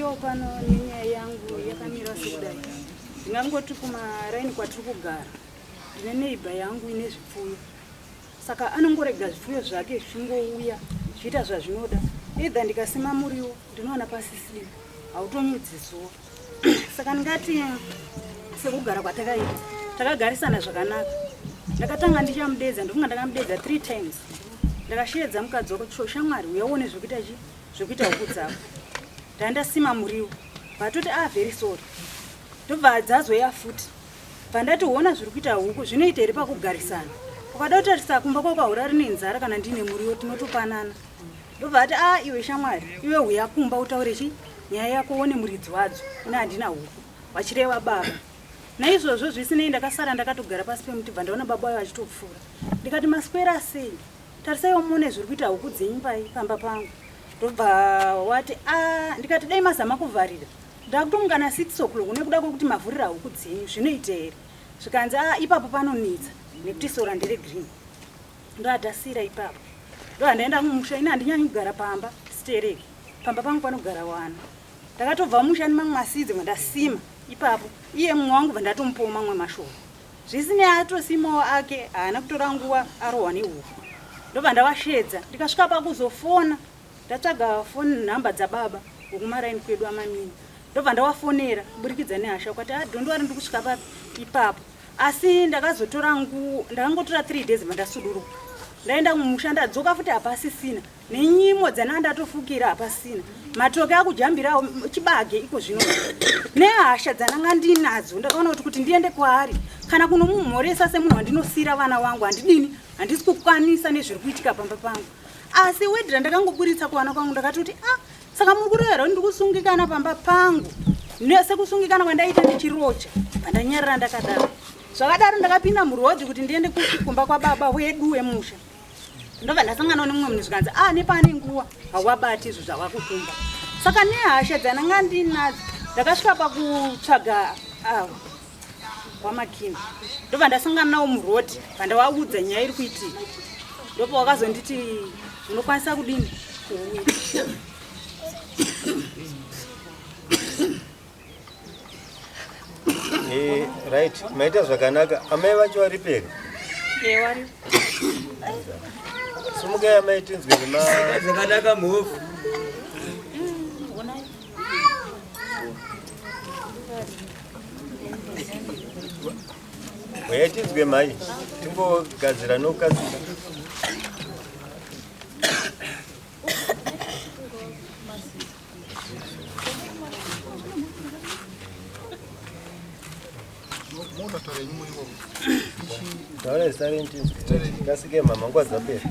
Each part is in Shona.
Ndauyawo pano nenyaya yangu yakamira sekudai. Ndingangoti kumaraini kwatiri kugara ndine neighbor yangu ine zvipfuyo. Saka anongorega zvipfuyo zvake zvichingouya zvichiita zvazvinoda. Either ndikasima muriwo ndinowana pasisina, hautonyudzi zuva. Saka ndingati sekugara kwatakaita takagarisana zvakanaka. Ndakatanga ndichamudedza, ndofunga ndakamudedza 3 times. Ndakasheedza mukadzi wako kuti shamwari uya uone zvekuita chi zvekuita huku dzako. Ndandasima muriwo. Vatoti ah very sorry. Ndobva dzazoya futi. Bva ndati hona zviri kuita huku zvinoita here pakugarisana. Ukada kutarisa kumba kwako haurari nenzara kana ndine muriwo tinotopanana. Ndobva ati ah iwe shamwari iwe huya kumba utaure chi nyaya yako uone muridzi wadzo. Ini handina huku. Vachireva baba. Naizvozvo zvisinei ndakasara ndakatogara pasi pemuti bva ndaona baba vayo vachitopfuura. Ndikati maswera sei? Tarisaiwo muone zviri kuita huku dzenyu pai pamba pangu. Ndobva wati ah ndikati dai mazama kuvharira. Ndakutomuka na 6 o'clock nekuda kwekuti mavhurira huku dzenyu zvinoita here? Zvikanzi ah ipapo panonetsa nekuti sora ndere green. Ndoatasira ipapo. Ndohandaenda kumusha ini handinyanyi kugara pamba stereki. Pamba pangu panogara wana. Ndakatobva musha nemamwe masidzi vandasima ipapo. Iye mumwe wangu vandatomupawo mamwe mashoma. Zvisinei atosimawo ake haana kutora nguva arohwa nehuku. Ndobva ndavashedza ndikasvika pakuzofona ndatsvaga phone nhamba dzababa wekumaraini kwedu amamini. Ndobva ndavafonera kuburikidza nehasha kwati ah don't worry ndiri kusvika papi ipapo. Asi ndakazotora nguva ndakangotora 3 days vandasuduruka. Ndaenda kumusha ndadzoka futi hapasisina. Nenyimo dzana ndatofukira hapasina. Matoke akujambirawo chibage iko zvino. Nehasha dzananga ndinadzo ndakaona kuti kuti ndiende kwaari kana kunomumhoresa semunhu wandinosiyira vana vangu handidini handisi kukwanisa nezviri kuitika pamba pangu. Asi wedhi randakangoburitsa kuvana kwangu ndakatoti ah saka muri kureva here kuti ndiri kusungikana pamba pangu sekusungikana kwandaita ndichiroja pandanyarara ndakadaro. Zvakadaro ndakapinda murodhi kuti ndiende kumba kwababa wedu wemusha. Ndobva ndasangana nemumwe munhu zvikanzi ah nepane nguva hawabati izvo zvavakukumba. Saka nehasha dzananga ndinadzo ndakasvika pakutsvaga ava kwamakina. Ndobva ndasangana nawo murodhi pandavaudza nyaya iri kuitika. Ndopa wakazonditi unokwanisa kudini kuuya. Right, maita zvakanaka. Amai vacho varipi here? Vari. Sumukai amai tinzwe nema zvakanaka mhofu. Uyai tinzwe mhai, tingogadzira nokukasika. Taura zita renyu tinzwe. Kasike mama, nguva dzapera.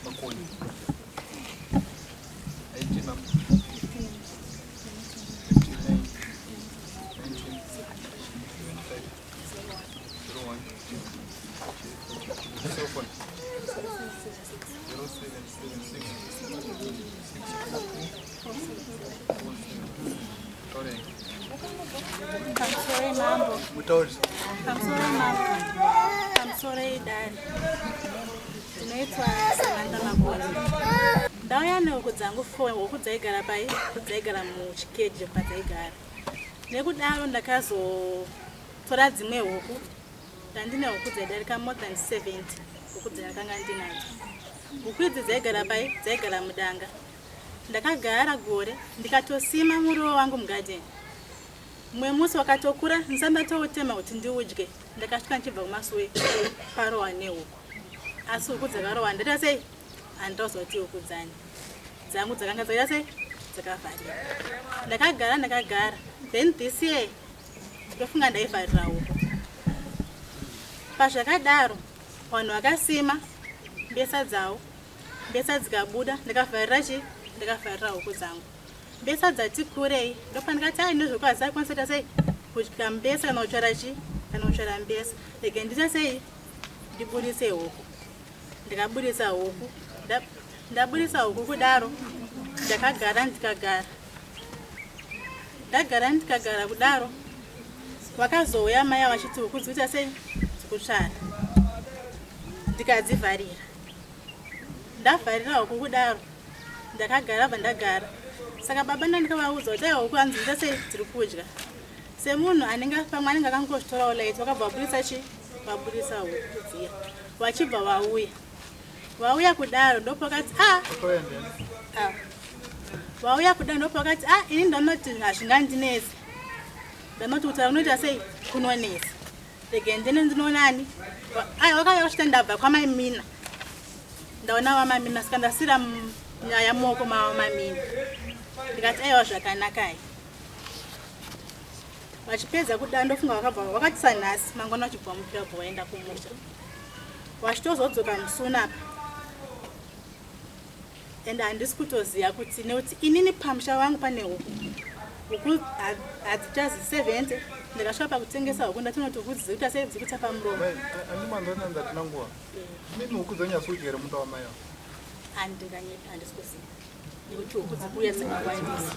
Makoni. 18 up. 59, 19, 25, 01, cell phone 0776 642 47. Taura. Pamusoro mambo. Mutauri. Pamusoro mambo. Pamusoro idare. Ndinoitwa Samantha Makoni. Ndauya nehuku dzangu 4, huku dzaigara pai, dzaigara muchikeji padzaigara. Nekudaro ndakazotora dzimwe huku. Ndandine huku dzaidarika more than 70 huku dzandakanga ndinadzo. Huku idzi dzaigara pai, dzaigara mudanga. Ndakagara gore ndikatosima muriwo wangu mugadheni. Mumwe musi wakatokura ndisati ndatoutema kuti ndiudye. Ndakasvika ndichibva kumasuwe parohwa nehuku. Asi huku dzakarohwa ndaita sei? Handitauzwa kuti huku dzani. Dzangu dzakanga dzakaita sei? Dzakavharira. Ndakagara ndakagara. Then this year ndofunga ndaivharira huku. Pazvakadaro vanhu vakasima mbesa dzavo. Mbesa dzikabuda ndakavharira chi? Ndakavharira huku dzangu. Mbesa dzati kurei ndopandikati ai nezvekuti hadzisakwanisa kuita sei? Kudya mbesa kana kutsvara chi? Kana kutsvara mbesa. Rega ndiite sei? Ndiburitse huku. Ndakaburitsa huku. Ndaburitsa huku kudaro ndakagara ndikagara. Ndagara ndikagara kudaro vakazouya mai vachiti huku dzikuita sei? Dzikutsvara. Ndikadzivharira. Ndavharira huku kudaro. Ndakagara bva ndagara. Saka baba ndandikavaudza kuti aiwa huku hanzi dzita sei dziri kudya. Semunhu anenge pamwe anenge akangozvitorawo light vakabva vaburitsa chi vaburitsa huku dziya. Vachibva vauya. Vauya kudaro ndopakati ah ah. Vauya kudaro ndopakati ah ini ndanoti hazvingandinetsi. Ndanoti kutaura kunoita sei kunonetsa. Rega ndine ndinoonani. Aya vakauya vachita ndabva kwamaimina. Ndaona vamamina saka ndasira nyaya mumaoko mavamamina. Ndikati aiwa zvakanakai. Vachipedza kuda ndofunga vakabva vakati sanhasi mangwana vachibva mupira bva vaenda kumusha. Vachitozodzoka musuna apa. And handisi kutoziva kuti nekuti inini pamusha wangu pane huku. Huku hadzichazi 70 ndakasvika pakutengesa huku ndatonoti huku dzikuita sei dzikuita pamuromo. Andimandonanza tina nguva. Mimi huku dzanyatso kudya here munda wamai avo? Handinganyepi handisi kuziva. Nekuti huku dzikuuya dzakawandisa.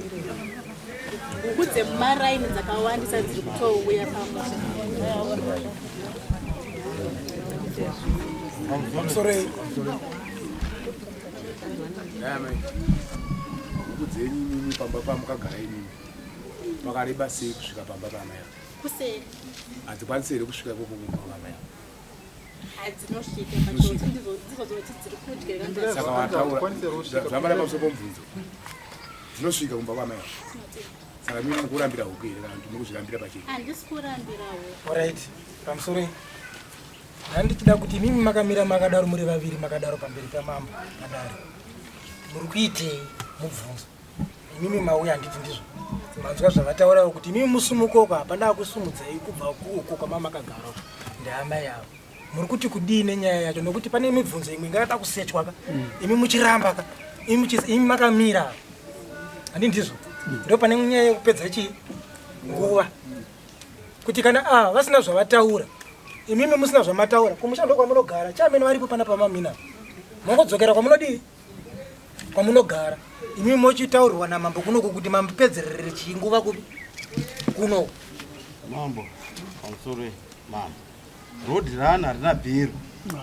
Huku dzemumaraini dzakawandisa dziri kutouya pamusha. Pamusorei. Amai. Huku dzenyu imimi pamba pamukagara imimi pakareba sei kusvika pamba paamai avo? Kuseri. Hadzikwanisi here kusvika ikoko kumba kwaamai avo? Saka wataura zvamara pamusoro pomubvunzo dzinosvika kumba kwamai saka mimi mukurambira huku here kana kuti mukuzvirambira pachena? Handisi kurambira huku. Alright, pamusoro ndandichida kuti imimi makamira makadaro muri vaviri makadaro pamberi pamambo padare muri kuitei mubvunzo imimi mauya handiti ndizvo manzwa zvavataurawo kuti imimi musumukoko hapana akusumudzai kubva uko kwamamakagara uko ndeamai avo muri kuti kudii nenyaya yacho nokuti pane mibvunzo imwe ingada kusechwa ka mm. imi muchiramba ka imi makamira handi ndizvo mm. ndo pane nyaya yekupedza chii nguva kuti kana ava ah, vasina zvavataura imimi musina zvamataura kumusha ndokwamunogara chamene varipo pana pamamina mongodzokera kwamunodii kwamunogara imi mochitaurirwa namambo kunoku kuti mamupedzerere chii nguva kupi kunoku mambo pamusoro mambo road run harina bhero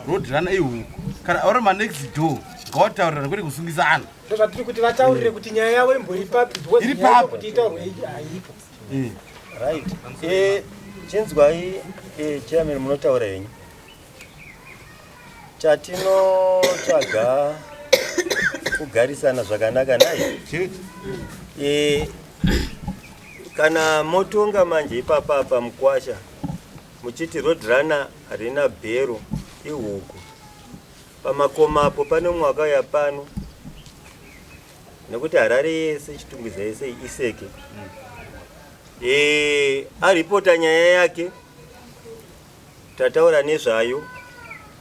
road run ihuku kana uri manext door ngawataurirana kwete kusungisana ndozvatiri kuti vataurire kuti nyaya yavo imbori papi iri papi kuti itaurwe haipo eh. right eh, chinzwai eh, chairman munotaura henyu Chatinotsvaga kugarisana zvakanaka naye. E, kana motonga manje ipapa apa mukwasha muchiti road runner harina bhero ihuku pamakoma apo pane umwe wakauya pano nekuti harare yese chitungwiza yese iseke e, aripota nyaya yake Tataura nezvayo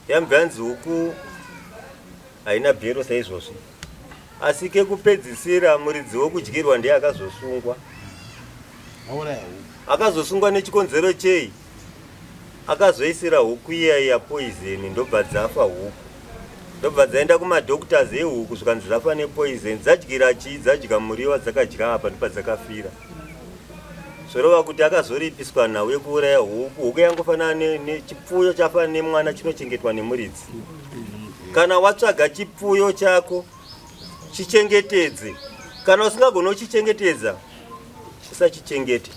yambva yanzi huku haina bhero saizvozvi asi kekupedzisira muridzi wekudyirwa ndiye akazosungwa. Akazosungwa nechikonzero chei? Akazoisira huku iya iya poison ndobva dzafa huku. Ndobva dzaenda kumadoctors ehuku zvikanzi dzafa nepoison. Dzadyira chii? Dzadya muriwo dzakadya apa ndopadzakafira. Zvoreva kuti akazoripiswa nhau yekuuraya huku. Huku yangofanana nechipfuyo chafanana nemwana chinochengetwa nemuridzi. Kana watsvaga chipfuyo chako chichengetedze. Kana usingagoni kuchichengetedza usachichengete.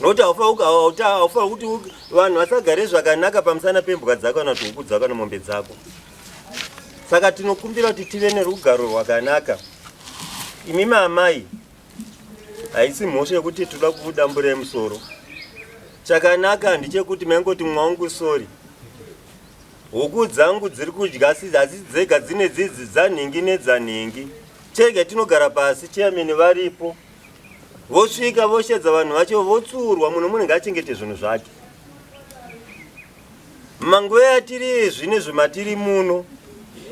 Nokuti haufaniri kuti vanhu vasagare zvakanaka pamusana pembwa dzako kana kuti huku dzako kana mombe dzako. Saka tinokumbira kuti tive nerugaro rwakanaka. Imi maamai Haisi mhosva yekuti toda kukudamburai musoro. Chakanaka ndechekuti maingoti mwangu sorry. Huku dzangu dziri kudya asi hadzisi dzega dzine dzidzi dzanhingi nedzanhingi. Chega tinogara pasi chairman varipo. Vosvika voshedza vanhu vacho votsurwa munhu munhu ngaachengete zvinhu zvake. Manguva yatiri zvine zvematiri muno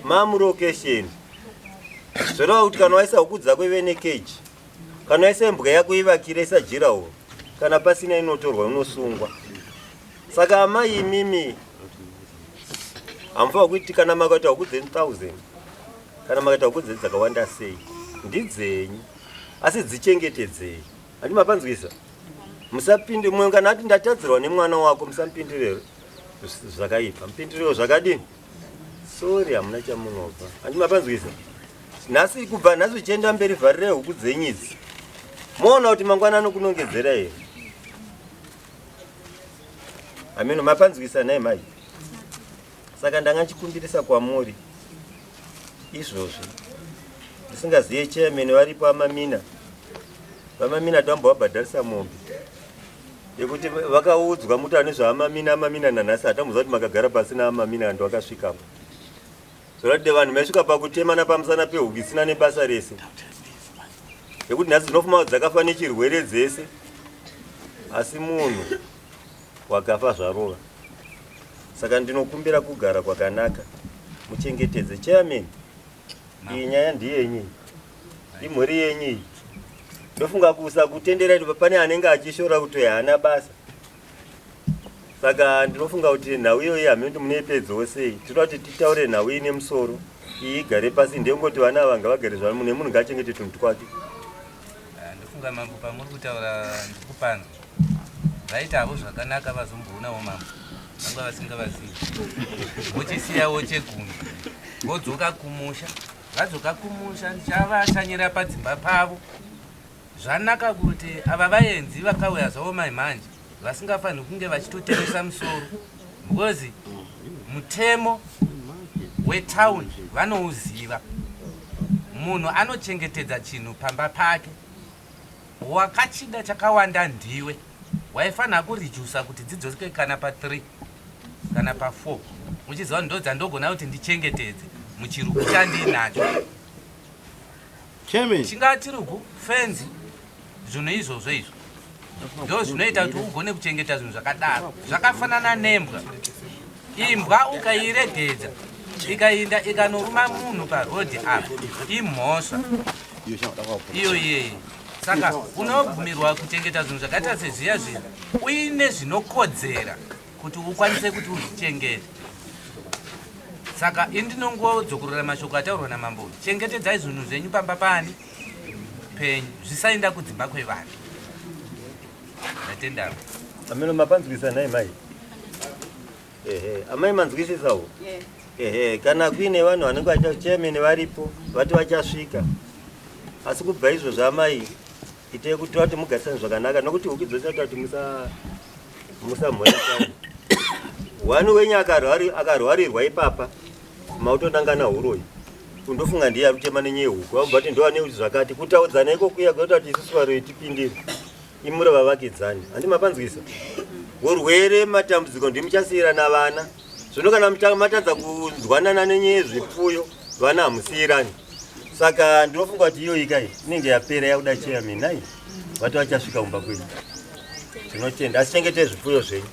mamurokesheni. Zvoreva kuti kana waisa huku dzako ive nekeji, kana waisa imbwa yako ivakire isa jirawo, kana pasina inotorwa unosungwa. Saka amai imimi hamufanira kuti kana makaita huku dzenyu 1000 kana makaita huku dzenyu dzakawanda sei ndidzenyu asi dzichengetedzei. Handi mapanzwisa? Musapinde mumwe kana ati ndatadzirwa nemwana wako musamupindire zvakaipa. Mupindirewo zvakadini? Sorry hamuna chamunobva. Handi mapanzwisa? Nhasi kubva nhasi uchienda mberi vharirai huku dzenyu idzi. Moona kuti mangwana anokunongedzera here. Ameno mapanzwisa nhai mai. Saka ndanga ndichikumbirisa kwamuri izvozvi ndisingazive chairman varipo amamina vamamina tambovabhadharisa mombe yekuti vakaudzwa muti ane zvaamamina amamina nanhasi hatamboziva kuti makagara pasina amamina antu akasvikapo zvoratide vanhu maisvika pakutemana pamusana pehuku isina nebasa rese yekuti nhasi dzinofuma dzakafa nechirwere dzese asi munhu wakafa zvarova saka ndinokumbira kugara kwakanaka muchengetedze chairman iyi nyaya ndiyenyu imhuri yenyu iyi ndofunga kusa kutendera kuti pane anenge achishora kuti haana basa saka ndinofunga kuti nhau iyoyi hameno kuti munoipedzawo sei tinoda kuti titaure nhau iyi nemusoro iyi igare pasi ndeyongoti vana ava ngavagare zvavo munhu nemunhu ngaachengete tunhu twake Ah, ndofunga mambo pamuri kutaura ndikupanzwa vaita havo zvakanaka vazomboonawo mambo vanga vasingavazivi vochisiyawo chegumi vodzoka kumusha vadzoka kumusha ndichavashanyira padzimba pavo zvanaka kuti ava vaenzi vakauya zvavo mai manje vasingafaniri kunge vachitotemesa musoro because mutemo wetown vanouziva munhu anochengetedza chinhu pamba pake wakachida chakawanda ndiwe waifanira kurijusa kuti dzidzoke kana pa3 kana pa4 uchiziva ndo dzandogona kuti ndichengetedze muchirugu chandiinacho chingaa chirugu fenzi zvinhu izvozvo izvo ndo zvinoita kuti ugone kuchengeta zvinhu zvakadaro zvakafanana nembwa imbwa ukairegedza ikainda ikanoruma munhu parodhi apa imhosva iyo iyeye saka unobvumirwa kuchengeta zvinhu zvakaita sezviya zviya uine zvinokodzera kuti ukwanise kuti uzvichengete saka indinongodzokorora mashoko ataurwa namambo chengetedzai zvinhu zvenyu pamba pani penyu zvisaenda kudzimba kwevanhu ndatendavo ameno mapanzwisa nhai mai ehe amai manzwisisawo ehe kana kuine vanhu vanenge vacha chairman varipo vati vachasvika asi kubva izvozvo amai itei kuti vati mugarisane zvakanaka nokuti huku dzose tati musa musamhoresana one wenyu akarwarirwa ipapa mautonangana huroyi undofunga ndiye ari kutema nenyaya yehuku vabva vati ndoane kuti zvakati kutaudzana iko kuya kuita kuti isusu varoyi tipindire imure vavakidzani handi mapanzwisa urwere matambudziko ndimuchasiyirana vana zvino kana matadza kunzwanana nenyaya yezvipfuyo vana hamusiyirani saka ndinofunga kuti iyo ikai inenge yapera yakuda chairman nai vati vachasvika kumba kwenyu tinotenda asi chengetei zvipfuyo zvenyu.